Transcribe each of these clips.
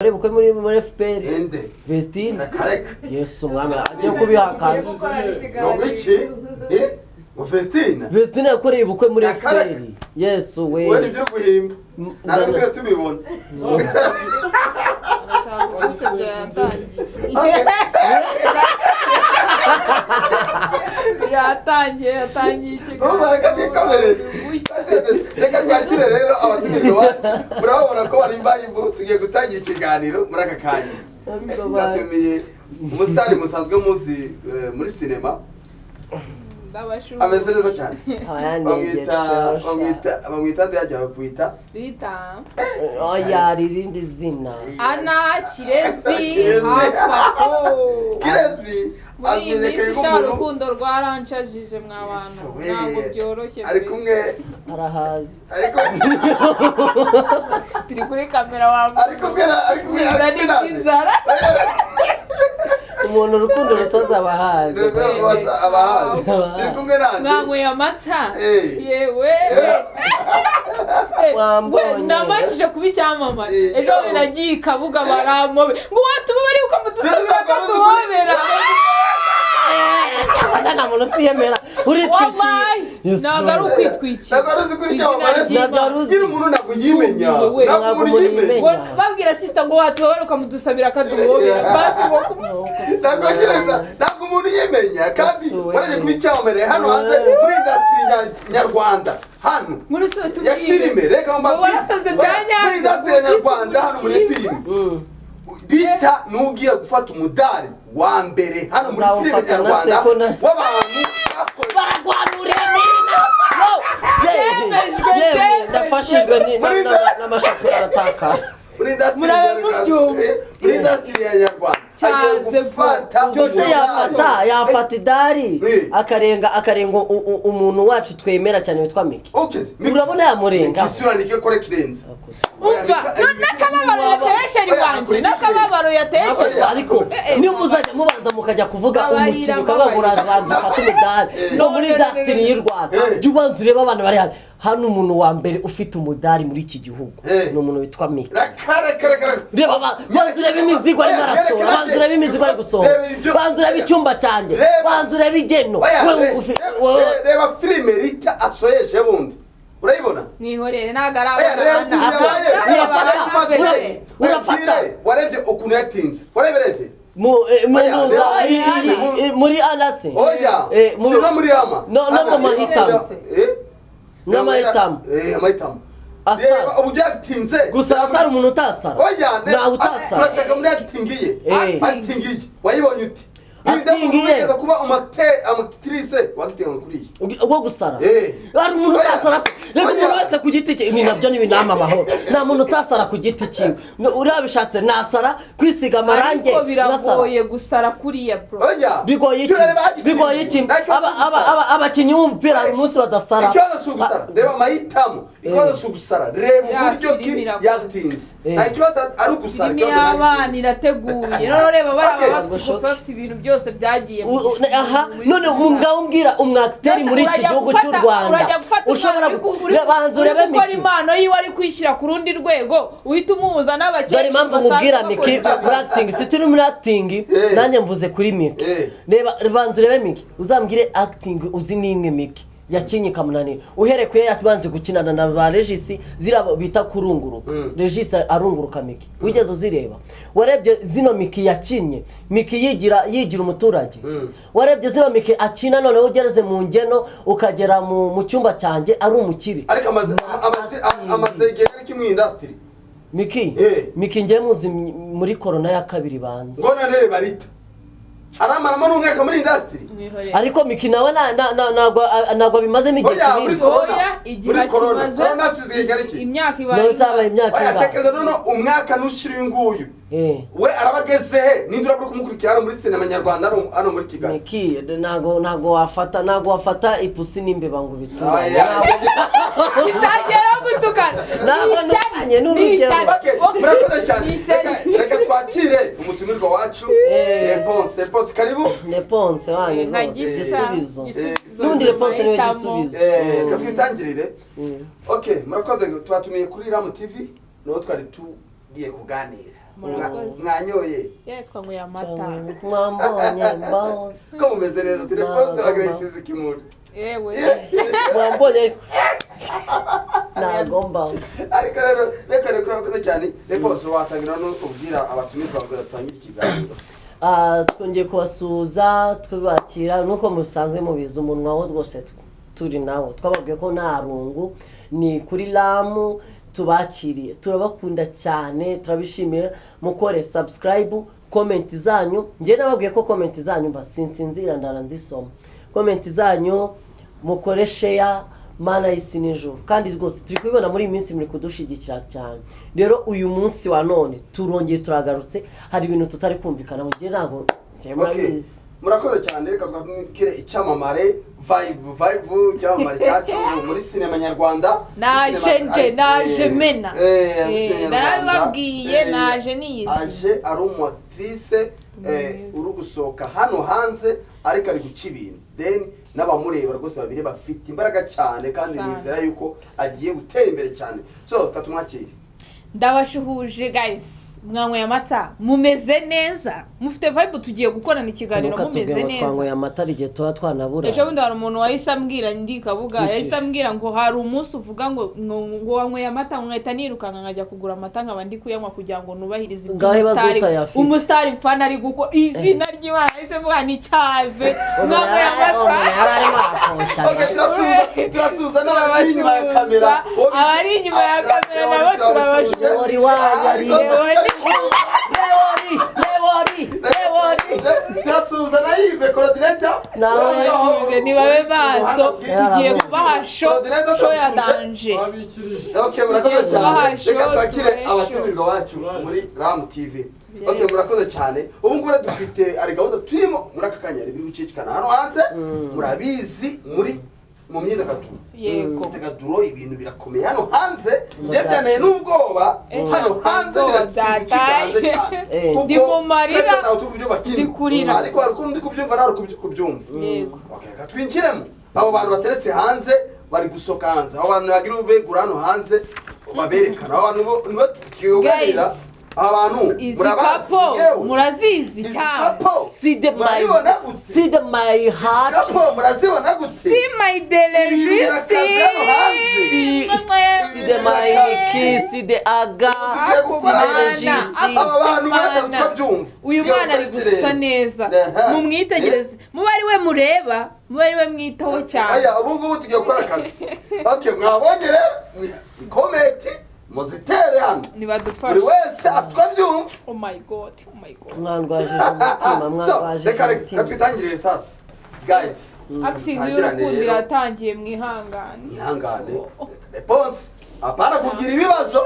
Yakoreye ubukwe muri FPR. Ende? Vestine. Reka. Yesu umwami agiye kubihakana. Ngo iki? Eh, ngo Festina? Vestine yakoreye ubukwe muri Reka, FPR. reka. Yesu we. Wowe nibyo uri guhimba, ntabwo tujya tubibona. Arashaka kugusebya, yatangiye yatangiye ikiganiro. Ubu barakatikomereza. Reka twakire rero abatumirwa iwacu, murababona ko bari imbayibu. Tugiye gutangira ikiganiro muri aka kanya. Twatumiye umusitari musanzwe muzi muri sinema. Ndabashuhuje. Ameze neza cyane. Aba Bamwita bamwita ndayajya bakwita? Rita. Oya, ririndi zina. Ana Kirezi. Kirezi. Hafaho. Kirezi. Muri iyi Amenyekanye minsi sha, nk'umuntu urukundo rwaranshajije mwa bantu. We. Ntabwo byoroshye Ari pe. kumwe Arahazi. Ariko Turi kuri kamera wa ari kumwe na ari kumwe ari kumwe na Inzara. Umuntu urukundo rusaza abahazi. Abahazi turi kumwe nande? Mwanyweye amata? Eh. Yewe. Wambonye. We, namajije kuba icyamamare. Eh, Ejo bundi nagiye i Kabuga, barampobe ngo watubabare uko mudusabira Perezida akatuhobera. Cyangwa nta muntu utiyemera uritwikiye. Wallahi. Yesu. Ntabwo ari ukwitwikira. Ntabwo wari uzi kuri icyamamare se? Ntabwo wari uzi. Nyiri umuntu ntabwo yimenya. Wowe. Ntabwo Ntabwo umuntu umuntu yimenya. yimenya. Babwira sister ngo watubabare ukamudusabira akaduhobera, basi ngo kumusabira. Ntabwo ntabwo umuntu yimenya kandi Yesu we. waraje kuba icyamamare hano hanze muri industry nyarwanda hano Muri so ya tubwire. filime. Reka Ngo warasaze bya muri nyabyo. industry nyarwanda hano muri filime, Rita n'ugiye gufata umudari wa mbere hano muri filime Uzawufata na nyarwanda seko na- w'abantu bakoze. Baragwanurira nina. Yemejwe, Yewe, yemejwe. ndafashijwe n'amashapure aratakara. Muri industry Murabe nyarwanda mubyumva. muri industry ya nyarwanda agiye Cyaze gufata Byose umudari. yafata idari Eh. akarenga umuntu wacu twemera cyane witwa Miki. Okay, Urabona yamurenga. Isura niko kore kirenze. Umva, n'akababaro yateye sheri wanjye, n'akababaro yateye sheri. Ariko niyo muzajya mubanza mukajya kuvuga Babarira, umukinnyi, ukavuga ngo babarira. urabanza ufate umudari no muri No, no, no, no, industry no. y'u Rwanda, Eh. jya ubanza urebe abantu bari hano. Hano umuntu wa mbere ufite umudari muri iki gihugu Eh. ni umuntu witwa Miki. Reka reka reka reka. Reba, banza urebe imizigo arimo arasohora, banza urebe imizigo ari gusohora, Reba ibyo- banza urebe icyumba cyanjye, Reba. banza urebe igeno. Oya, Wewe reba filime Rita asoyeje bundi, urayibona? Mwihorere, ntabwo ari Oya, reba abana. ukuntu yabaye. Urafata, urafata. Warebye ukuntu yatinze? Wareberebye? Mu Oya, ntuza reba. muri anase. Oya, si no muri ama No, no mu mahitamo. Eh? N'amahitamo. Eh, amahitamo. Asara. Reba uburyo yatinze. Gusa asara umuntu utasara. Oya, ntawe utasara. Turashaka muri acting ye. Eh. Acting ye wayibonye ute? Ninde Acting muntu ye. wigeze kuba umactrice wagitinga kuriya? Wo gusara? Eh. Hari umuntu Oya. utasara se? Reka, Oya. umuntu wese ku giti cye, ibi nabyo ni ibinama amahoro. Nta muntu utasara ku giti cyiwe. No, uriya bishatse nasara kwisiga amarange Ariko nasara. biragoye gusara kuriya, bro. Oya. Bigoye iki? Turareba acting. Bigoye iki? Nta kibazo gusara. Abakinnyi b'umupira hari umunsi badasara. Ikibazo si ugusara, reba amahitamo. Ikibazo si ugusara, reba Ya uburyo ki filime irakoze. yatinze. Eh. Nta kibazo ari ugusara. Filime Ikibazo ni y'abana acting. irateguye. Noneho reba bariya Okay. baba bafite ubufu, bafite ibintu byose byagiye Aha none ngaho mbwira umwakiteri muri iki Urajya gihugu cy'u Rwanda urajya gufata ushobora umwana banza uri urebe gukora Miki. impano yiwe, ari kwishyira ku rundi rwego, uhita umuhuza n'abakecuru Dore impamvu basanzwe nkubwira bakora Miki ibyo. muri acting. Si turi muri acting? Eh. Nanjye mvuze kuri Miki. Eh. Reba, banza urebe Miki, uzambwire acting uzi n'imwe Miki yakinye ikamunanira, uhereye ku yo yabanje gukinana na ba Regisi, ziriya bita kurunguruka, Regisi arunguruka. Miki wigeze uzireba? Warebye zino Miki yakinye, Miki yigira umuturage? Warebye zino Miki akina noneho ugereze mu ngeno, ukagera mu cyumba cyanjye ari umukire? Ariko amaze igihe ari mu industry. Miki? Eh. Miki ngiye muzi muri corona ya kabiri banza. Ngo none Rita aramaramo n'umwaka muri industry. Mwihorere. Ariko Miki nawe ntabwo abimazemo igihe Oya, muri kinini. corona. Oya, igihe Muri corona. akimaze. Corona asize igihe ari ki? Imyaka ibaye. Nawe uzaba imyaka Oya, ingahe? tekereza none umwaka nushira uyu nguyu, Eh. we araba ageze he? Ninde urabura kumukurikira hano muri sinema nyarwanda, hano muri Kigali? Miki ntabwo wafata ipusi n'imbeba ngo ubituranye. Oya. Itagera gutukana. Ntabwo ntukanye, ni urugero. Okay, murakoze cyane. Ni ishyari. Reka twakire umutumirwa wacu. Eh. Reponse, Reponse, karibu. Reponse wanyu Nka rwose. gisa. Igisubizo. Igisubizo. N'ubundi Reponse niwe Mahitamo. gisubizo. Eh, reka twitangirire. Okay, murakoze, twatumiye kuri Ram TV, niho twari tugiye kuganira. Murakoze. Mwanyoye? Yewe, twanyweye amata. Mwambonye mbose. Ko mumeze neza, telefone bagresize kimuntu. Yewe. Mwambonye ariko ntago mbaho. Ariko rero reka yakoze cyane. Reponse, watangira no ubwira abatumirwa bawe batangire ikiganiro. Twongeye kubasuhuza, tubakira nuko musanzwe mubizi, umunwa wo rwose turi nawo. Twababwiye ko nta rungu, ni kuri Ramu tubakiriye. Turabakunda cyane, turabishimiye. Mukore subscribe, comment zanyu. Njye nababwiye ko comment zanyu mva sinsinzira, ndara nzisoma comment zanyu. Mukore share, mana y'isi n'ijuru. Kandi rwose turi kubibona muri iyi minsi muri kudushyigikira cyane. Rero uyu munsi wa none turongeye turagarutse, hari ibintu tutari kumvikana. Njye ntabwo njye Okay. murabizi. Murakoze cyane. Reka twakire icyamamare Vibe, Vibe, icyamamare cyacu muri sinema nyarwanda. Naje. Nje naje mena. Muri sinema nyarwanda. Narabibabwiye, naje niyizi. Aje ari umu actrice uri gusohoka hano hanze, ariko ari guca ibintu, then n'abamureba rwose babiri bafite imbaraga cyane kandi Sana. nizera yuko agiye gutera imbere cyane. So reka tumwakire. Ndabashuhuje guys, mwanyweye amata, mumeze neza, mufite vibe, tugiye gukorana ikiganiro Ntukatubwire mumeze ngo neza. twanyweye amata, hari igihe tuba twanabura. Ejo bundi hari umuntu wahise ambwira, ndi Kabuga, Wicisha. yahise ambwira ngo hari umunsi uvuga ngo wanyweye amata, nkahita nirukanka nkajya kugura amata, nkaba ndi kuyanywa kugira ngo nubahirize ibyo Ngaho ibibazo utayafite. Umusitari mfana ari gukora. Izina ry'Imana, yahise mvuga ni cyaze mwanyweye amata. Yari arimo arakosha. Okay, turasuhuza n'abari inyuma ya kamera. Abari inyuma ya kamera nabo turabasuhuza. Leori wanyu ari Leori. Leori, Leori, Leori. Turasuhuza na Yves coordinator. Nawe. Yves, nibabe maso, tugiye kubaha show, Coordinator, show ya turasuhuje. danger. Okay, murakoze Tugiye cyane. kubaha Reka show, twakire tubahe abatumirwa bacu muri Ram TV. Okay, murakoze cyane. Ubu ngubu rero dufite ari gahunda turimo muri aka kanya, biri gucicikana hano hanze, murabizi, muri mu myidagaduro. Yego. Imyidagaduro, ibintu birakomeye hano hanze. Njye byanteye n'ubwoba hano hanze, Ubwoba biragucika hanze byataye. cyane. Eh. Ndi mu marira, Twese ntawe tuzi ibyo bakina. ndi kurira. Ariko hari ukuntu ndi kubyumva nawe uri kubyumva. Yego. Okay, reka twinjiremo. Abo bantu bateretse hanze bari gusohoka hanze, abo bantu bagira ubegura hano hanze baberekana, abo bantu nibo tukiyoganira. Guys, Aba bantu izi murabazi? couple Yewe. murazizi Izi cyane. couple See the my murabibona gute? See the my heart. Couple murazibona gute? Si my Ibintu delegisi. birakaze hano hanze. See the my kiss, see the aga, Tugiye see gukora the Regis. Aba bantu muraza Mana. tukabyumva. Uyu Tugiye mwana ari gukora gusa ikirere. neza. Aha. Mumwitegereze, muba ari we mureba, muba ari we mwitaho cyane. Aya, ubu ngubu tugiye gukora akazi. Okay, mwabonye rero comment muzitere hano, buri Nibadufashe. wese afite abyumva. Oh my God, oh my God. Mwandwajije umutima, So mwandwajije reka reka umutima. twitangirire sasa guys. Acting Dutangirane y'urukundo rero. iratangiye, mwihangane. Ihangane Reponse, apana kugira ibibazo.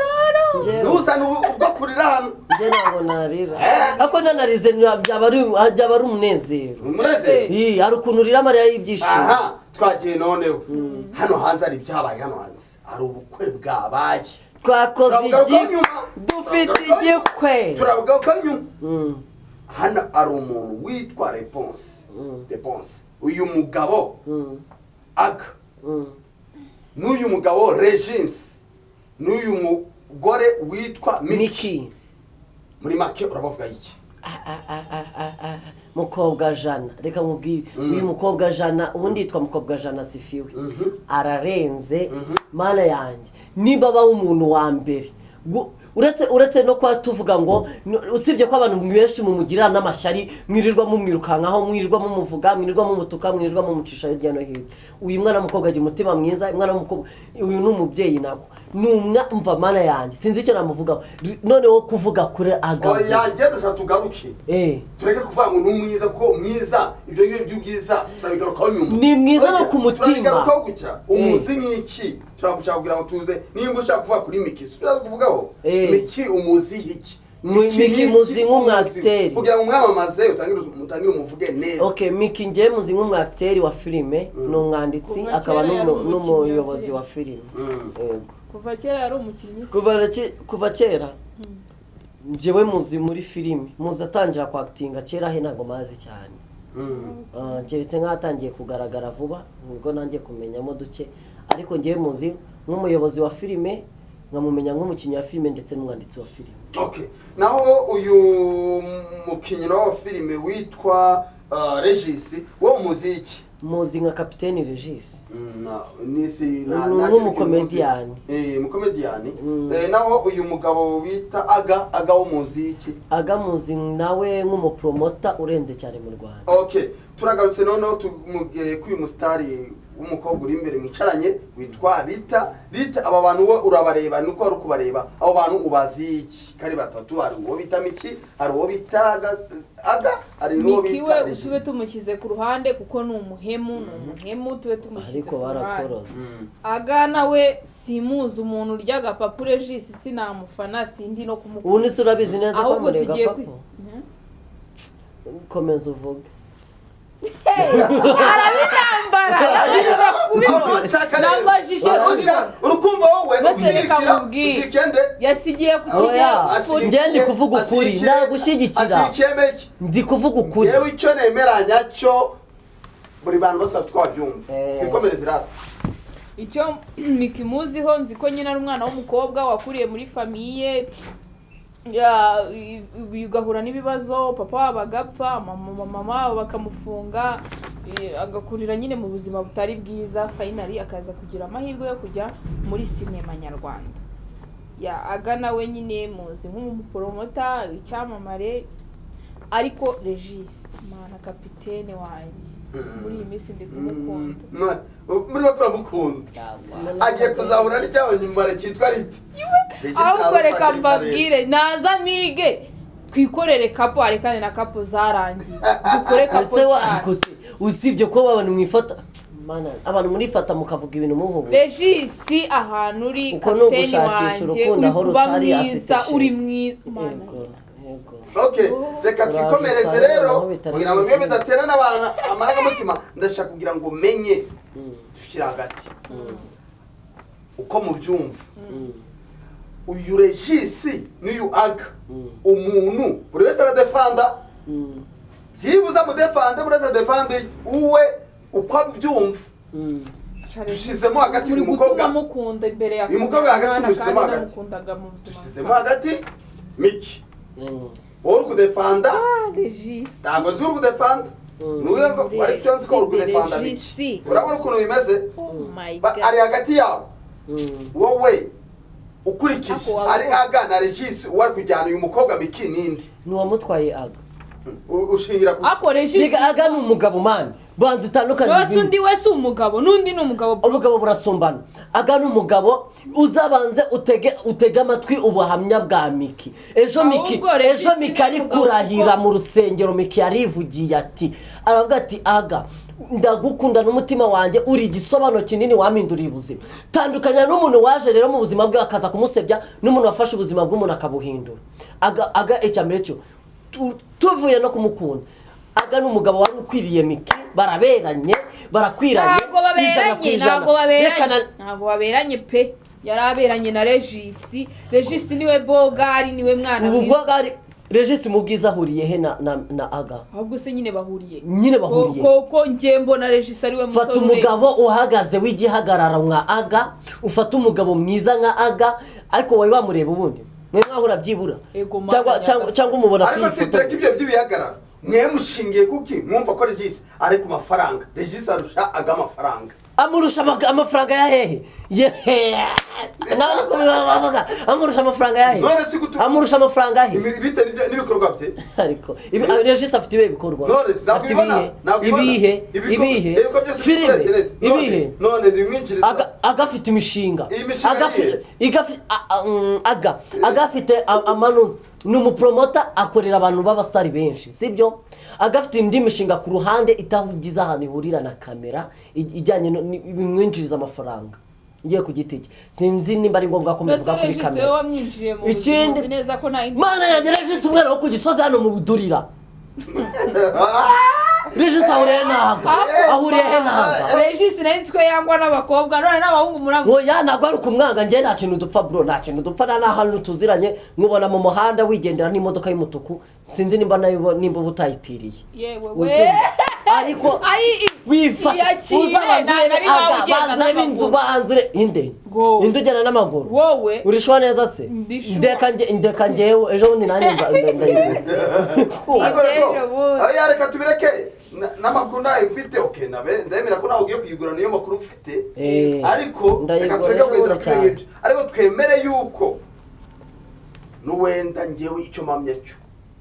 Njyewe- Ntuzane ubwo kurira hano. Njye ntabwo narira, ariko nanarize byaba ari umunezero. Umunezero. Ii, hari ukuntu urira amarira y'ibyishimo. Aha twagiye noneho hano hanze hari ibyabaye, hano hanze hari ubukwe bwabaye. Twakoze Turabugarukaho igi nyuma. dufite Turabugarukaho nyuma. igikwe. Turabugarukaho nyuma. Hano hari umuntu witwa Reponse. Reponse, uyu mugabo aga n'uyu mugabo Regis n'uyu mugore witwa Miki. Miki. Muri make urabavuga iki? Mukobwa Jana, reka nkubwire, uyu mukobwa Jana, ubundi yitwa mukobwa Jana Sifiwe, ararenze. Mana yanjye, niba abaho umuntu wa mbere uretse no kuba tuvuga ngo usibye ko abantu benshi mumugirira n'amashyari, mwirirwa mumwirukankaho, mwirirwa mumuvuga, mwirirwa mumutuka, mwirirwa mumucisha hirya no hino. Uyu mwana w'umukobwa agira umutima mwiza. Umwana w'umukobwa uyu ni umubyeyi, nako ni umwa mva. Mana yanjye, sinzi icyo namuvugaho. Noneho kuvuga kuri agabo. Oya, ngenda shaka tugaruke. Tureke kuvuga ngo ni umwiza, kuko mwiza ibyo ngibyo by'ubwiza turabigarukaho nyuma. Ni mwiza no Oya, ku mutima. turabigarukaho gutya. Umuzi nk'iki? Turagushaka kugira ngo tuze nimba ushaka kuvuga kuri Miki, si ushaka kuvugaho. Miki umuzi iki? Miki ni iki? muzi nk'umwakiteri. Umuzi. Kugira ngo umwamamaze, utangire umuvuge neza. Okay, Miki njye muzi nk'umwakiteri wa filime, ni umwanditsi, Kuva akaba kera yari umukinnyi wa n'umuyobozi filime. wa filime. Yego. Kuva kera yari umukinnyi se? Kuva kera njyewe muzi muri filime, muzi atangira kwakitinga kera he, ntabwo mazi cyane. Keretse nk'atangiye kugaragara vuba nubwo nanjye kumenyamo duke, ariko njyewe muzi nk'umuyobozi wa filime. Nkamumenya nk'umukinnyi wa filime ndetse n'umwanditsi wa filime. Okay, naho uyu mukinnyi wa filime witwa Regis, wo muziki? Muzi nka Kapiteni Regis. Nisi Ni nk'umukomediyani. Umukomediyani. Naho uyu mugabo bita Aga wo muziki? Aga muzi nawe nk'umupromota urenze cyane mu Rwanda. Okay, turagarutse noneho, tumugereye ko uyu musitari w'umukobwa uri imbere mwicaranye witwa Rita. Rita, aba bantu we urabareba, nuko wari kubareba, abo bantu ubazi iki? Kari batatu: hari uwo bita Miki, hari uwo bita Aga, hari n'uwo Miki bita we Regis. tube tumushyize ku ruhande kuko ni umuhemu, ni umuhemu, tube tumushyize Ariko ku ruhande. barakoroze. Aga nawe simuzi, umuntu urya agapapuro Regis sinamufana, sindi no kumukunda. Ubu ndetse urabizi neza ko Ahubwo amurega tugiye papo. Komeza uvuge. Arabinambara Aho nshaka rero. nambajije Aho kubibona. urukumva wowe Bose reka ushyigikira mubwire. ushyigikiye nde? Yasigiye ku Oya. kigero. Njye ndi kuvuga ukuri, nagushyigikira. Ashyigikiye Meki. Ndi kuvuga ukuri. Yewe, icyo nemeranya cyo, buri bantu bose bafite uko babyumva. Twikomereze irata. Icyo Miki muziho, nzi ko nyine ari umwana w'umukobwa wakuriye muri famille ugahura n'ibibazo, papa wabo agapfa, mama wabo bakamufunga, agakurira nyine mu buzima butari bwiza, finally akaza kugira amahirwe yo kujya muri sinema nyarwanda. Ya Aga nawe nyine muzi nk'umupromota icyamamare, ariko Regis, mana, kapitene wanjye, muri iyi minsi ndi kumukunda. Muri bakora mukunda, agiye kuzahura n'icyamamare cyitwa Rita. Regis Ahubwo naza reka afata Rita rero. mbabwire, naza mige twikorere couple, arekane na couple zarangiye, dukore couple Ese wa cyane. Ariko se usibye kuba abantu mwifata, mana, abantu murifata mukavuga ibintu muhubu. Regis, ahantu uri, Uko ni kapiteni ugushakisha wanjye, urukundo uri aho kuba rutari, afite mwiza, chéri. uri mwiza. Mana, Yego, yego. Okay, reka Uraje twikomereze usanga rero aho bitari kugira ngo bimwe byiza. bidatera n'abantu amarangamutima. Ndashaka kugira ngo menye, dushyire hagati uko mubyumva, uyu Regis n'uyu Aga, umuntu buri wese aradefanda, byibuze amudefande, buri wese adefande uwe uko abyumva. Dushyizemo hagati uri uyu mukobwa. Gutuma mukunda imbere ya Uyu mukobwa hagati Mwana, mushyizemo kandi hagati. namukundaga mu buzima Dushyizemo busanzwe. hagati Miki, wowe uri kudefanda. Ah, Regis. Ntabwo nzi uri kudefanda nuyo ngo, ariko icyo nzi ko uri kudefanda Regis. Miki. Urabona ukuntu bimeze? Oh my God. Ari hagati yabo, wowe ukurikije Ako waba ari Aga na Regis, uwari kujyana uyu mukobwa Miki nindi? Ni uwamutwaye Aga. Ushingira ku Ako Regis. Rega Aga ni umugabo, man, banza utandukanye Rwose undi we si umugabo, n'undi ni umugabo. Ubugabo burasumbana. Aga ni umugabo, uzabanze utege amatwi ubuhamya bwa Miki ejo. Miki Ahubwo Regis ejo Miki ari ni umugabo kurahira kuko- mu rusengero, Miki yarivugiye ati, aravuga ati: "Aga, ndagukunda n'umutima wanjye, uri igisobanuro kinini, wampinduriye ubuzima." Tandukanya n'umuntu waje rero mu buzima bwe akaza kumusebya n'umuntu wafashe ubuzima bw'umuntu akabuhindura. Aga icya mbere cyo tuvuye no kumukunda, Aga ni umugabo wari ukwiriye Miki, baraberanye, barakwiranye Ntabwo ijana ku baberanye. ijana. Ntabwo baberanye. Reka Ntabwo baberanye pe, yari aberanye na Regis. Regis niwe bogari, niwe mwana Ubu mwiza. bwo ari Regis mu bwiza ahuriye he na Aga? Ahubwo se nyine bahuriye? Nyine bahuriye. Ko njye mbona Regis ariwe musore Fata umugabo uhagaze w'igihagararo nka Aga, ufate umugabo mwiza nka Aga, ariko wowe wamureba ubundi mwe nkaho urabyibura Ego, mana cyangwa cyangwa nyagasani. cyangwa umubona Ariko ku si ifoto. tureke ibyo by'ibihagarara, mwe mushingiye kuki mwumva ko Regis ari ku mafaranga, Regis arusha Aga amafaranga? Amurusha amafaranga ya hehe? Yehe, nawe uko bavuga, amurusha amafaranga ya hehe? None si Amurusha amafaranga he? Bitewe n'ibikorwa bye. Ariko Regis afite ibihe bikorwa? None si ntabwo Afite ubibona? ibihe? Ntabwo ubibona? Ibihe? Ibikorwa Ibihe? ibikorwa byose biri Filime? kuri internet. Ibihe? None ndibimwinjiriza. Aga afite imishinga. Iyi mishinga Aga yihe? Aga afite amanuza, ni umupromota, akorera abantu b'abasitari benshi, sibyo? Aga afite indi mishinga ku ruhande itagize ahantu ihurira na kamera, ijyanye bimwinjiriza amafaranga igiye ku giti cye. Sinzi nimba ari ngombwa ko Mbese mbivuga kuri Regis we kamera. wamwinjiriye mu buzima, Ikindi uzi neza ko nta yindi Mana yanjye, Regis umwana wo ku Gisozi hano mu Budurira, Regis ahuriye n'ahaga, ahuriye he n'ahaga? Regis nari nzi ko yangwa n'abakobwa, none n'abahungu murangwa. Oya, ntabwo ari ukumwanga. Njye nta kintu dupfa, bro, nta kintu dupfa, nta n'ahantu tuziranye. Nkubona mu muhanda wigendera n'imodoka y'umutuku, sinzi nimba nayo nimba uba utayitiriye. Yewe Uri we. kumva? Ariko wifata Iyakire, uzabanza ntabwo urebe ari wowe aga ugenda banza urebe inzu n'amaguru. banza urebe inde Go. inde ugenda n'amaguru Wowe. urishwa neza se Ndi sure. ndeka njyewe ejo bundi nanjye ndayigura Ariko rero, Ejo bundi. oya, reka tubireke n'amakuru nayo mfite, okay, nabe ndemera ko nawe ugiye kuyigura, niyo makuru mfite. Ariko reka Ndayigura tureke ejo kugendera bundi kuri cyane. ibyo, ariko twemere yuko nuwenda njyewe icyo mpamya cyo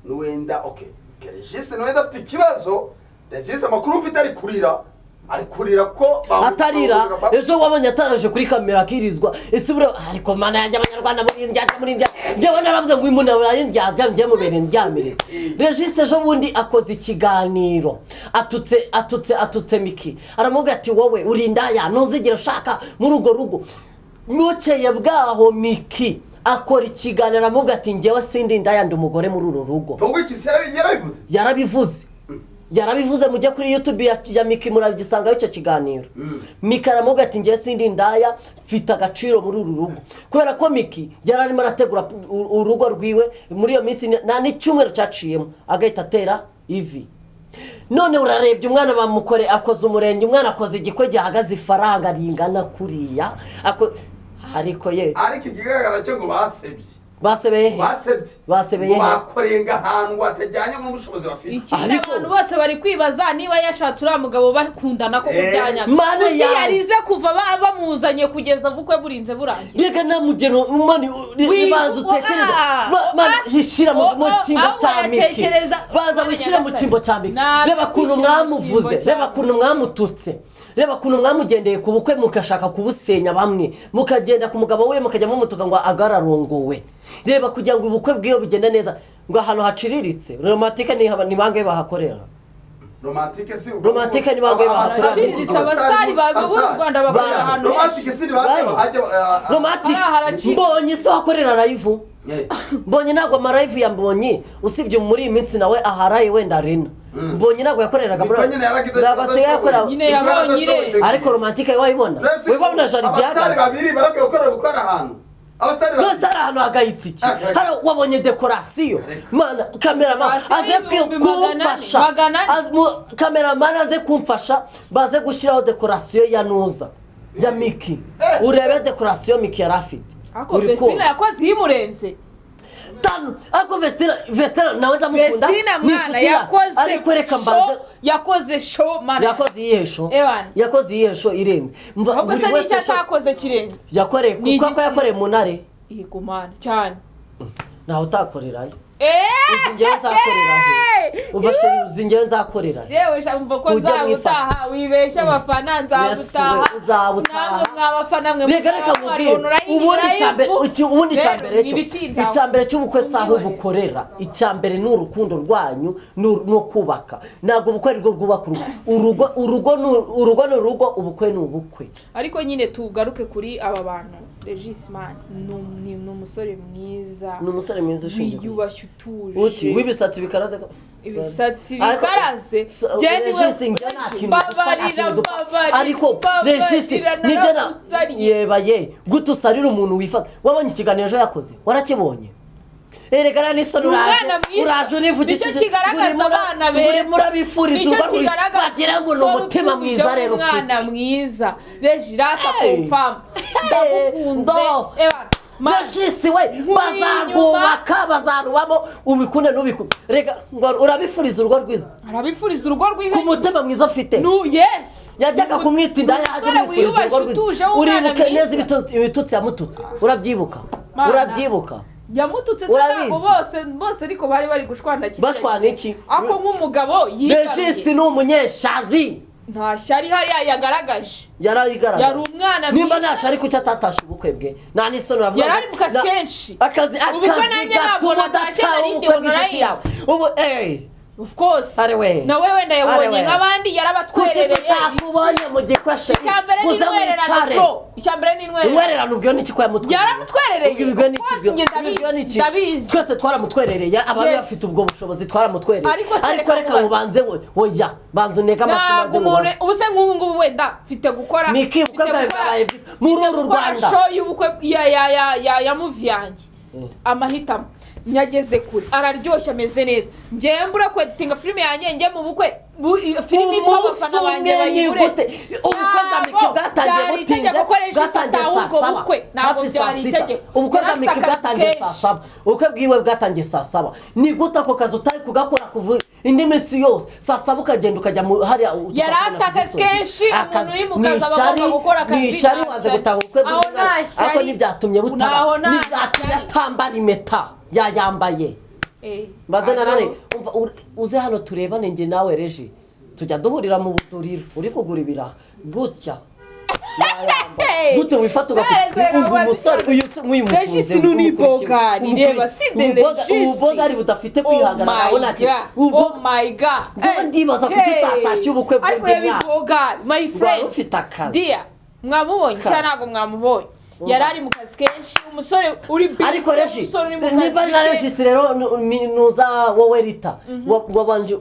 nuwenda, okay, Regis nuwenda afite ikibazo. Regis amakuru mfite ari kurira, ari kurira ko Atarira ejo wabonye ataraje kuri kamera akirizwa ese buriya? Ariko mana yanjye, abanyarwanda muri ndyarya, muri ndyarya. Njyewe naravuze ngo uyu muntu ari ndyarya, njye mubere ndyamiriza. Regis ejo bundi akoze ikiganiro, atutse atutse atutse Miki, aramubwira ati: "Wowe uri indaya, ntuzigera ushaka muri urwo rugo." Bukeye bwaho Miki akora ikiganiro, aramubwira ati: "Njyewe sindi indaya, ndi umugore muri uru rugo." Ubwo iki se yarabivuze? Yarabivuze, yarabivuze. Mujye kuri YouTube ya Miki muragisangaho icyo kiganiro. Miki aramubwira ati: "Ngewe sindi indaya, mfite agaciro muri uru rugo." Kubera ko Miki yari arimo arategura urugo rwiwe muri iyo minsi, nta n'icyumweru cyaciyemo agahita atera ivi. None urarebye umwana bamukore akoze umurenge, umwana akoze igikwe gihagaze ifaranga ringana kuriya. Ariko ye Ariko ikigaragara cyo ngo basebye. Basebeye he? Basebye. Basebeye Ngo he? bakoreye ahantu hatajyanye n'ubushobozi bafite. Ikindi, Ariko- abantu bose bari kwibaza niba yashatse uriya mugabo bakundana koko byanya. Mana Kuki yanjye. yarize kuva bamuzanye kugeza ubukwe burinze burangira? Reka nta mugeno mani, banza utekereze. Mani, ishyira mu cyimbo ahubwo cya Miki. Banza wishyire mu Nyagasani. cyimbo cya Miki. Ntabwo Reba ukuntu kwishyira mu mwamuvuze, cyimbo cya reba ukuntu mwamututse, reba ukuntu mwamugendeye ku bukwe mugashaka kubusenya, bamwe mukagenda ku mugabo we mukajya mumutuka ngo agararongowe. Reba kugira ngo ubukwe bwiwe bugende neza, ngo ahantu haciriritse. Romantike ni bangahe bahakorera? Romantike si Romantike ni bangahe bahakorera? Haraciriritse, abasitari b'u Rwanda bakorera ahantu henshi. Romantike si ni bangahe bahajya? Romantike Hariya haraciriritse. Mbonye se wakorera live? Mbonye ntabwo amalive ya Mbonyi, usibye muri iyi minsi nawe aharaye wenda arena. Mbonye ntabwo yakoreraga muri Niko nyine yaragize. ntabwo asigaye akora. Nyine yabonye ire. Ariko romantike wayibona, wibona jaride Abasitari ihagaze. babiri barakwiye gukora ahantu abasitari babiri. Rwose hari ahantu hagayitse iki? Ah, Hari wabonye dekorasiyo, mana, kameramani Hasi aze 400,000, kumfasha. 400. Kameramani aze kumfasha, baze gushyiraho dekorasiyo ya nuza ya Miki. Urebe dekorasiyo Miki yari afite. Ariko Uri Vestina kumva? yakoze iyimurenze. Tanu, ariko Vestina, Vestina nawe ndamukunda, Vestina ni mwana inshuti ya yakoze ariko reka mbanze show, yakoze show mana. Yakoze iyihe show? Ewana. Yakoze iyihe show irenze? Mva, Ahubwo buri se wese n'icyo show- atakoze kirenze? Yakoreye Ni kuko igiki? yakoreye mu ntare. Yego mana, cyane. Ntawe utakorerayo. Uzi njyewe nzakorera he? Umva chéri, uzi njyewe nzakorera he? Yewe sha, umva ko Ujya nzaba mwifata. utaha wibeshya abafana, nzaba Yesu utaha. we, uzaba utaha. Namwe mwabafana mwe Reka reka muzaba mubwire mwari ubundi live. icya mbere ubundi icya Rero, mbere cyo ntibitindaho. icya mbere cy'ubukwe si aho Mwihorere. bukorera. Icya mbere ni urukundo rwanyu, ni ukubaka. Ntabwo ubukwe ari rwo rwubaka urugo. Urugo urugo ni urugo, ubukwe ni ubukwe. Ariko nyine tugaruke kuri aba bantu. Regis man ni umusore mwiza. Ni umusore mwiza ushingiye Wiyubashye, utuje. Uti w'ibisatsi bikaraze Ibisatsi Ariko- bikaraze. Njye niwe- Regis, njye nta kintu dupfa, nta Mbabarira, kintu dupfa. mbabarira, Ariko Regis mbabarira, nibyo na naragusariye. yeba ye gute usarira umuntu wifata? Wabonye ikiganiro ejo yakoze? Warakibonye? Erega n'isoni, Ni uraje umwana mwiza. uraje univugishije. Nicyo kigaragaza abana beza. Urimo urabifuriza Nicyo urugo kigaragaza wagira ngo ni umusore umutima utuje mwiza rero w'umwana ufite. mwiza. Regirata, Hey. confirm, ndagukunze. Ndo. Ewana, Regis we, Nkuri bazarwubaka, bazarubamo, ubikunde n'ubikunde. Reka ngo urabifuriza urugo rwiza. Arabifuriza urugo rwiza. Ku mutima mwiza afite. Nu yes. Yajyaga kumwita indaya, Umusore yajya amwifuriza urugo wiyubashye, rwiza. utuje, w'umwana Uribuke mwiza. neza ibitutsi yamututse? Urabyibuka? Mana. Urabyibuka? Yamututse se? Urabizi. Ntabwo bose bose ariko bari bari gushwana kimwe. Bashwana iki? Ako nk'umugabo Regis yigaruye. ni umunyeshari. Nta shyari hariya yagaragaje. Yarayigaragaje. Yari umwana Nimba mwiza. nta shari, kuki atatashe ubukwe bwe? Nta n'isoni, uravuga Yari ari mu kazi kenshi. Akazi Ubukwe akazi nanjye ntabwo gatuma natashye, udataha nari ndi ubukwe bw'inshuti online. yawe ubu Of course. Ari we. Nawe wenda Ari yabonye we. nk'abandi, Kuki yarabatwerereye. tutakubonye mu gikwe chéri? Icya mbere ni Uze intwererano, wicare. bro. Icya mbere ni intwererano. Intwererano ubwo ni iki ko yamutwerereye? Yaramutwerereye. Ubwo ibyo ni Of course, iki? njye Ibyo ni iki? ndabizi. Twese twaramutwerereye, abari Yes. bafite ubwo bushobozi twaramutwerereye. Ariko se Ariko reka reka nkubaze. mubanze we, oya, banza unege amatwi, Ntabwo banze umuntu mubaze. ubu se nk'ubu ngubu wenda mfite gukora Miki, ubukwe mfite bwawe gukora- bwabaye bwiza muri mfite uru gukora Rwanda. show y'ubukwe ya movie yanjye. Amahitamo nyageze kure, araryoshye, ameze neza. Njyewe mbura kweditinga filime yanjye njye mu bukwe. Filimi ipfa Umunsi abafana banjye umwe ni bayibure. gute ubukwe bwa Miki Ntabwo bwatangiye byari butinze, itegeko ko Regis bwatangiye ataha saa ubwo saba, bukwe. Ntabwo hafi saa byari sita. itegeko. Ubukwe bwa Yari Miki afite akazi bwatangiye saa kenshi. 7, ubukwe bwiwe bwatangiye saa 7. Ni gute ako kazi utari kugakora kuva indi minsi yose saa 7 ukagenda ukajya mu hariya Yari afite akazi kenshi, umuntu uri mu kazi aba agomba gukora akazi, Ni ishyari nta waje shyari. gutaha ubukwe Aho bw'umwana, nta ariko shyari. ntibyatumye butaba, Aho nta ntibyatumye shyari. atambara impeta yayambaye. Mbaze nanone, umva, uze hano turebane njye nawe Reji, tujya duhurira mu buduriro uri kugura ibiraha gutya. Hey! Gute wifata None se uyu musore uyu se nk'uyu Regis mukunze, ni umukurikiye, bogari, umukurikiye. reba, si de Regis. Ububogari budafite Oh kwihagarara, my abona ati God. Oh my God. Njyewe Hey. ndibaza kuki Hey. utatashye ubukwe Ariko bw'undi reba mwana. ibogari, my Wari friend. ufite akazi. Dear, mwamubonye Kazi. cyangwa ntabwo mwamubonye? Yari ari mu kazi kenshi, umusore uri busy, Ariko Reji, umusore uri mu niba kazi na ke. Regis rero nuza wowe Rita, wabanje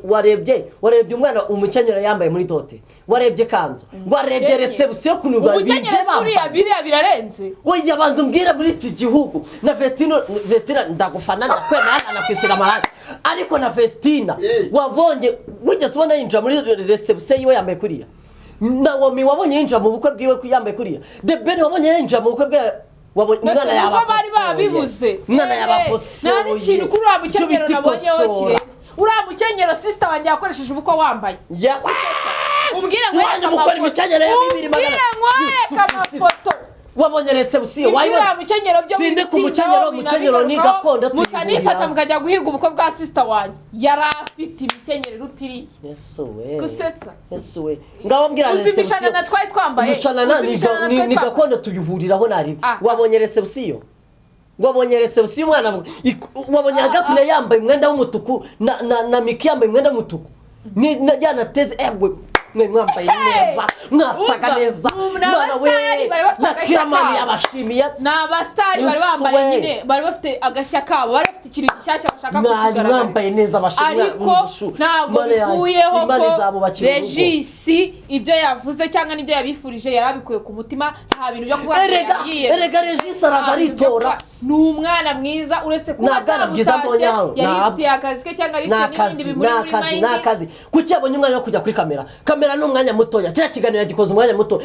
warebye umwana umukenyero yambaye muri dote, warebye kanzu, warebye Umukenyero. reception ukuntu bije Umukenyero si uriya, bambaye. biriya birarenze. We yabanza umbwire muri iki gihugu na Vestino, Vestina ndagufana, ndakwemera, nakwisiga amarangi, ariko na Vestina wabonye, wigeze ubona yinjira muri reception yiwe yambaye kuriya? Nawomi wabonye yinjira mu bukwe bwiwe yambaye kuriya? The Ben wabonye yinjira mu bukwe bwe? Wabonye Mbese umwana nuko bari yabakosoye. babibuze. Umwana Eh, yabakosoye. nta n'ikintu kuri uriya Icyo mukenyero bita nabonyeho ikosora. kirenze. Uriya mukenyero sister wanjye yakoresheje ubukwe wambaye. Umbwire ngo Wanyu mukora imikenyero ya 2000. Umbwire Yesu nkwereke Kristo. amafoto. Wabonye reception Ibyo wayibonye? uriya mukenyero byo Sinde ku bitindaho, mukenyero, umukenyero ni binabigarukaho, gakondo mutanifata tuyihuriraho. mukajya guhiga ubukwe bwa sister wanjye. Yari afite imikenyero irutiriye. Yesu we. Gusetsa. Yesu we. Ngaho mbwira Uzi reception. imishanana twari twambaye? Imishanana Uzi imishanana twari ni twambaye? gakondo tuyihuriraho naribi. Ah. Wabonye reception? Wabonye reception umwana wabonye Agakune yambaye umwenda w'umutuku na Miki yambaye umwenda w'umutuku. Ni yanateze ewe mwe mwambaye neza, mwasaga Umva, neza. ni Mwana we, abasitari bari bafite na agashya Kiramani kabo. yabashimiye. Ni abasitari bari Yesu bambaye we. nyine, bari bafite agashya kabo, bari bafite ikintu gishyashya bashaka Mwari kutugaragariza. mwambaye neza, bashimwa Ariko ntabwo Mana yanjye, bikuyeho Imana ko izabubakira urugo. Regis ibyo yavuze cyangwa n'ibyo yabifurije yari abikuye ku mutima, nta bintu byo kuvuga ngo Erega yagiye. erega Regis araza Nta bintu byo aritora. kuba- Ni umwana mwiza, uretse kuba Nta bwana bwiza mbonye aho. yari Nta- ifitiye akazi ke cyangwa yari Ni ifite n'ibindi akazi, bimuri ni muri akazi, ni mayindi. akazi. Kuki yabonye umwanya wo kujya kuri kamera? Kamera ni umwanya mutoya, kiriya kiganiro yagikoze umwanya muto.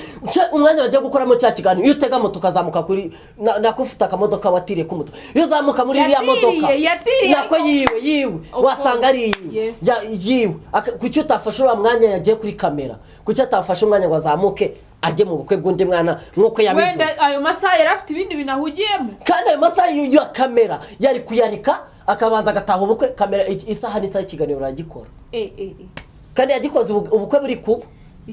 Umwanya bagiye gukoramo cya kiganiro, iyo utega moto ukazamuka kuri nako ufite akamodoka watiriye k'umuto, iyo uzamuka muri iriya Yatiriye, modoka yatiriye, nako ariko- yiwe yiwe Of wasanga ari course, yiwe. yes. Yiwe. Kuki utafashe uriya mwanya yagiye kuri kamera? Kuki atafashe umwanya ngo azamuke ajye mu bukwe bw'undi mwana nk'uko Wenda yabivuze? ayo masaha yari afite ibindi bintu ahugiyemo. Kandi ayo masaha ya kamera yari kuyareka akabanza agataha ubukwe. Kamera isaha n'isaha ikiganiro aragikora. Kandi yagikoze ubukwe buri kuba.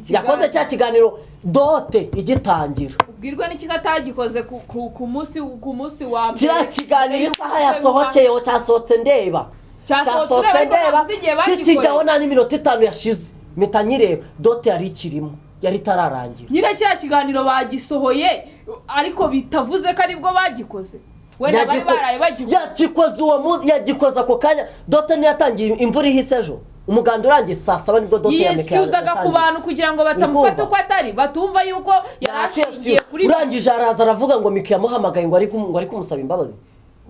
Yakoze cya kiganiro dote igitangira. Ubwirwa n'ikigo atagikoze ku munsi wa mbere. Kiriya kiganiro isaha yasohokeyeho cyasohotse ndeba. Cyasohotse Cyasohotse ureba, ariko ndeba, ntabwo uzi igihe bagikoreye. kikijyaho nta n'iminota 5 yashize mpita nyireba, dote yari ikirimo, yari itararangira. Nyine kiriya kiganiro bagisohoye ariko bitavuze ko aribwo bagikoze, wenda bari baraye bagikoze. Yagikoze uwo munsi, yagikoze ako kanya. Dote ntiyatangiye imvura ihise ejo, umuganda urangiye saa 7 nibwo dote ya Meki Yiyesikuzaga ku yatangiye. bantu kugira ngo batamufata Urikumva? uko atari, batumva yuko yari ashingiye kuri Urangije araza aravuga ngo Miki yamuhamagaye ngo ari kumusaba imbabazi.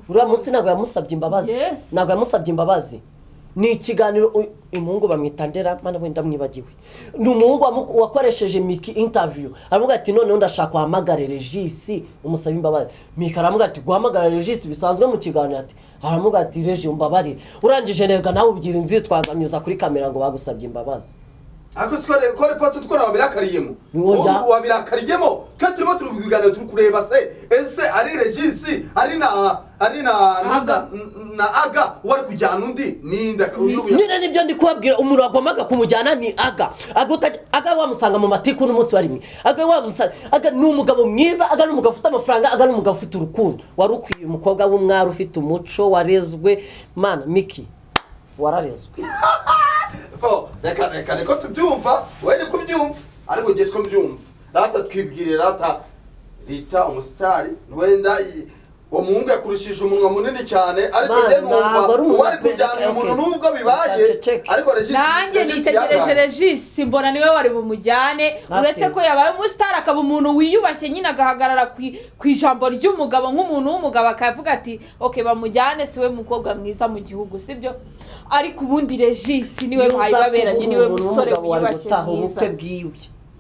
Uriya munsi ntabwo yamusabye imbabazi. Yes. Ntabwo yamusabye imbabazi. Ni ikiganiro umuhungu bamwita Ndera, mana wenda mwibagiwe. Ni umuhungu wakoresheje Miki interview, aravuga ati noneho ndashaka uhamagare Regis umusabe imbabazi. Miki aravuga ati guhamagara Regis bisanzwe mu kiganiro, ati aravuga ati Regis umbabarire. Urangije rega nawe ugira inzitwaza myuza kuri kamera ngo bagusabye imbabazi. Ariko siko ko reposte twara wabirakariyemo. Oya. Wabirakariyemo twe turimo turi kuganira, turi kureba se ese ari Regis ari na Nuza na Aga wari kujyana undi ninda. Nyine nibyo ndi kubabwira, umuntu wagombaga kumujyana ni Aga. Aga Aga wamusanga mu matiku n'umunsi wa rimwe. Aga wamusanga, Aga ni umugabo mwiza, Aga ni umugabo ufite amafaranga, Aga ni umugabo ufite urukundo. Wari ukwiye umukobwa w'umwari ufite umuco warezwe. Mana Miki wararezwe. Bo reka reka reka tubyumva, wowe ni kubyumva ariko njye siko mbyumva. Rata twibwire, rata Rita umusitari wenda Uwo muhungu yakurushije umunwa munini cyane, ariko Man, njye numva ntabwo ari umunwa uwari pe, kujyana uyu okay. muntu nubwo bibaye, Ceceke. ariko Regis, Nanjye Regis nitegereje yagaye. Regis, mbona niwe wari bumujyane. Bate. Uretse ko yabaye umusitari, akaba umuntu wiyubashye nyine, agahagarara ku ijambo ry'umugabo nk'umuntu w'umugabo, akavuga ati ok, bamujyane, siwe mukobwa mwiza mu gihugu, sibyo? Ariko ubundi Regis niwe Iyo uza bayi baberanye, kuba niwe umuntu musore w'umugabo wari wiyubashye gutaha mwiza. ubukwe bwiwe,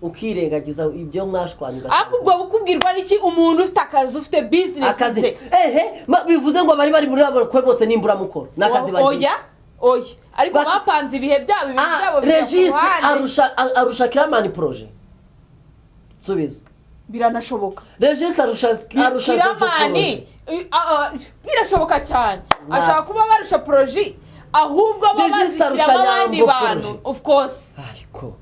ukirengagiza ibyo mwashwanye, Ariko ubwo bukubwirwa n'iki? Umuntu ufite akazi, ufite bizinesi akazi ze. Ehe, bivuze ngo bari bari muri abo bakwe bose n'imburamukoro n'akazi bagize. Oya, oya, ariko bapanze ibihe byabo, ibintu byabo bijya ku Regis ruhande. arusha Kiramani projet? Subiza. Biranashoboka. Regis arusha Jojo Kiramani projet? Birashoboka cyane, ashobora kuba barusha projet, ahubwo bo Regis arusha bazishyiramo abandi Nyambo bantu. projet. Of course. Ariko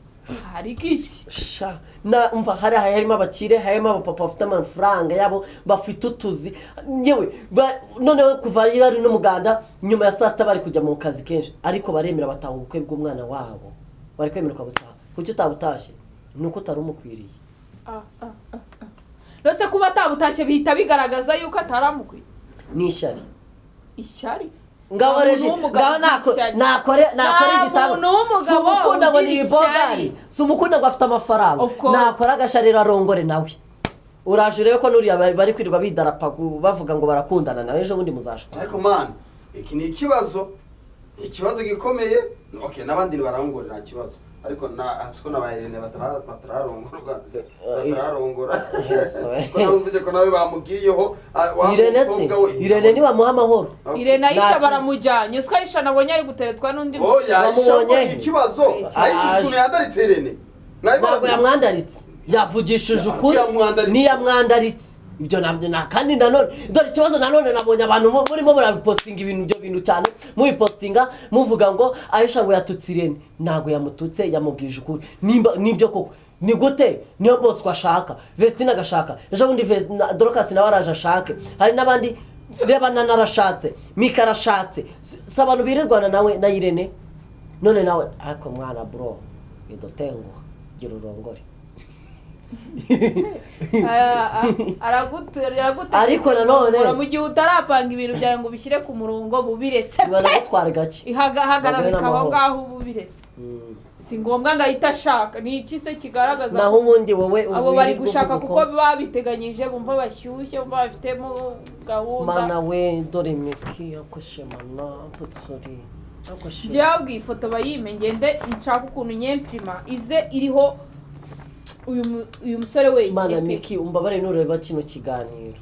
Ariko iki? Sha, na umva, hari harimo abakire, harimo abapapa bafite amafaranga yabo, bafite utuzi yewe noneho kuva ari n'umuganda nyuma ya saa sita bari kujya mu kazi kenshi, ariko baremera bataha ubukwe bw'umwana wabo. Bari kwemera ukabutaha. Kuki utabutashye? Ni uko utari umukwiriye. Ah, ah, ah, ah. Rwose kuba atabutashye bihita bigaragaza yuko ataramukwiye? Ni ishyari. Ishyari? Ngaho Nta muntu reji w'umugabo ngaho ugira ishyari. nakore Nta igitabo. muntu w'umugabo Si umukunda ngo ni ugira ibogari, ishyari. si umukunda ngo afite amafaranga. Of course. Nakora agasharira arongore nawe. Uraje urebe ko nuriya bari kwirirwa bidarapa bavuga ngo barakundana, nawe ejo bundi muzashwana. Ariko man, iki ni ikibazo, ni ikibazo gikomeye. Okay, n'abandi barangora, nta kibazo, ariko na siko na ba Irene batararongorwa, batararongora. Yes, we. Ko nawe mvuze ko nawe bamugiyeho, wa Irene se? mukobwa we. Irene nibamuha amahoro. Okay. Irene, Aisha Ntacyo. baramujyanye. Usiko Aisha nabonye ari guteretwa n'undi. Oya, Aisha Wamubonye ngo he? ikibazo Aisha Aje. ukuntu yandaritse Irene. Ntabwo Mwabibonye? yamwandaritse, yavugishije ukuri. Yamwandaritse. Ntiyamwandaritse ibyo nabyo na kandi nanone dore ikibazo nanone nabonye abantu murimo murabipostinga ibintu, ibyo bintu cyane mubipostinga, muvuga ngo Aisha ngo yatutse Irene. Ntabwo yamututse, yamubwije ukuri. Nimba nibyo koko, ni gute niyo Bosco ashaka, Vestine agashaka, ejo bundi Dorcas nawe araje ashake, hari n'abandi, reba Nana arashatse, Mika arashatse, si abantu birirwana nawe na Irene none nawe. Ariko mwana, bro, idotenguha, gira urongore. Aragutegetse Ariko nanone- kurongora mu gihe utarapanga ibintu byawe ngo ubishyire ku murongo, bubiretse pe. Banagutwara gake. Hagarara Bagwe aho n'amahoro. ngaho, ububiretse. Si ngombwa ngo ahite ashaka. Ni iki se kigaragaza Naho ubundi wowe abo bari wirirwa gushaka uvuga kuko babiteganyije, bumva bashyushye, bumva bafitemo gahunda? Mana we, dore Miki yakoshe, mana putsuri akoshe. Njyewe abwiye ifoto bayime, ngende nshaka ukuntu nyempirima ize iriho uyu musore wenyine Mana pe. Miki, umbabarire nureba kino kiganiro,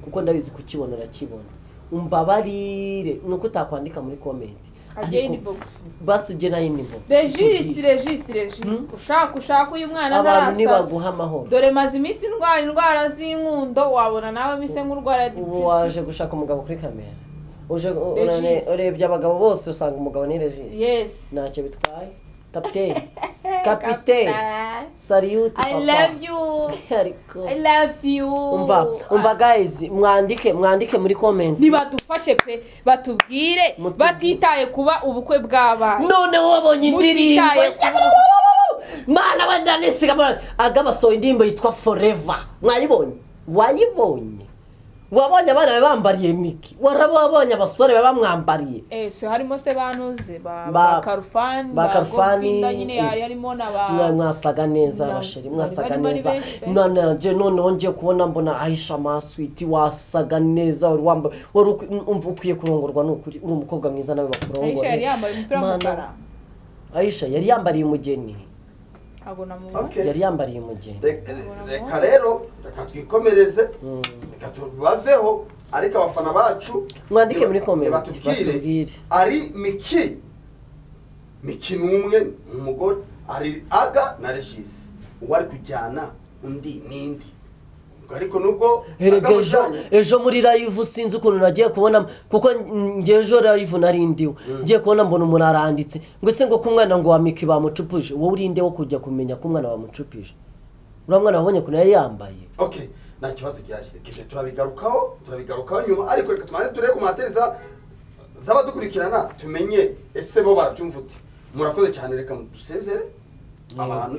kuko ndabizi kukibona urakibona. Umbabarire nuko utakwandika muri comment. Ajye Ariko inbox. Basi ujye na inbox. Regis, Utubwire. Regis, Regis, ushaka uyu mwana Abantu ntarasa. nibaguha amahoro. Dore maze iminsi ndwara indwara z'inkundo, wabona nawe mise nk'urwara Ubu depression. waje gushaka umugabo kuri kamera, uje Regis. urebye abagabo bose usanga umugabo ni Regis. Yes. Ntacyo bitwaye, kapiteni, kapiteni. Captain. Salute. I Papa. love you. Ariko I love you. Umva, umva guys, mwandike muri comment. Ntibadufashe pe, batubwire Mutubwire. batitaye kuba ubukwe bw'abana. Noneho wabonye indirimbo? Mutitaye. Mana wenda nisiga aga basohoye indirimbo yitwa Forever, mwayibonye? Wayibonye? Wabonye abana be bambariye Miki? Warababonye abasore be bamwambariye? So harimo se banuze ba Ba- ba Karufani, ba ba Karufani, Gofinda nyine, hari harimo na ba Mwasaga neza, abasheri, mwasaga bari barimo ari neza. benshi pe. None nje noneho ngiye kubona mbona Aisha Maswiti, wasaga neza, wari wambaye, wari umva ukwiye kurongorwa. Ni ukuri, uri umukobwa mwiza, nawe bakurongore. Aisha yari yambaye umupira Mana, w'umukara. Aisha yari yambariye umugeni. Ntabwo namubonye. Okay. Yari yambariye umugeni. Reka rero, reka twikomereze, reka tubaveho, ariko abafana bacu Mwandike muri comment, batubwire. batubwire. Ari Miki, Miki ni umwe, ni umugore, ari Aga na Regis, uwo ari kujyana undi n'indi. Ubwo ariko nubwo Erega Aga ejo mujyanye ejo muri live sinzi ukuntu nagiye kubona, kuko njye ejo live nari ndiwe, ngiye kubona mbona umuntu aranditse ngo ese ngo ko umwana ngo wa Miki bamucupuje. Wowe urinde wo kujya kumenya ko umwana bamucupije? Uriya mwana wabonye ukuntu yari yambaye? Okay, nta kibazo gihari. Reka turabigarukaho nyuma, ariko reka tubanze turebe ku materi z'abadukurikirana, tumenye ese bo barabyumva ute. Murakoze cyane, reka dusezere abantu,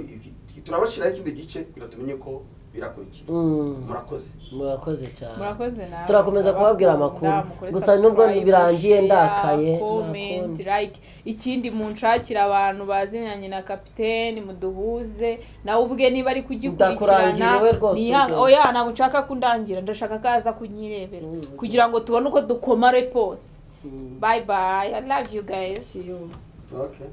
turabashyiraho ikindi gice kugira tumenye ko Birakurikira. Murakoze. Murakoze cyane. Murakoze nawe. Turakomeza kubabwira Turabakunda, amakuru. mukore Gusa nubwo subscribe, birangiye share, ndakaye, comment, nta kundi. like. Ikindi, munshakire abantu bazinanye na kapiteni, muduhuze nawe ubwe niba ari kugikurikirana. Ndakurangira iwe rwose, ugende. Oya, ntabwo nshaka kundangira, ndashaka ko aza kunyirebera kugira ngo tubone uko dukoma repose. Bye bye, I love you guys. See you. Okay.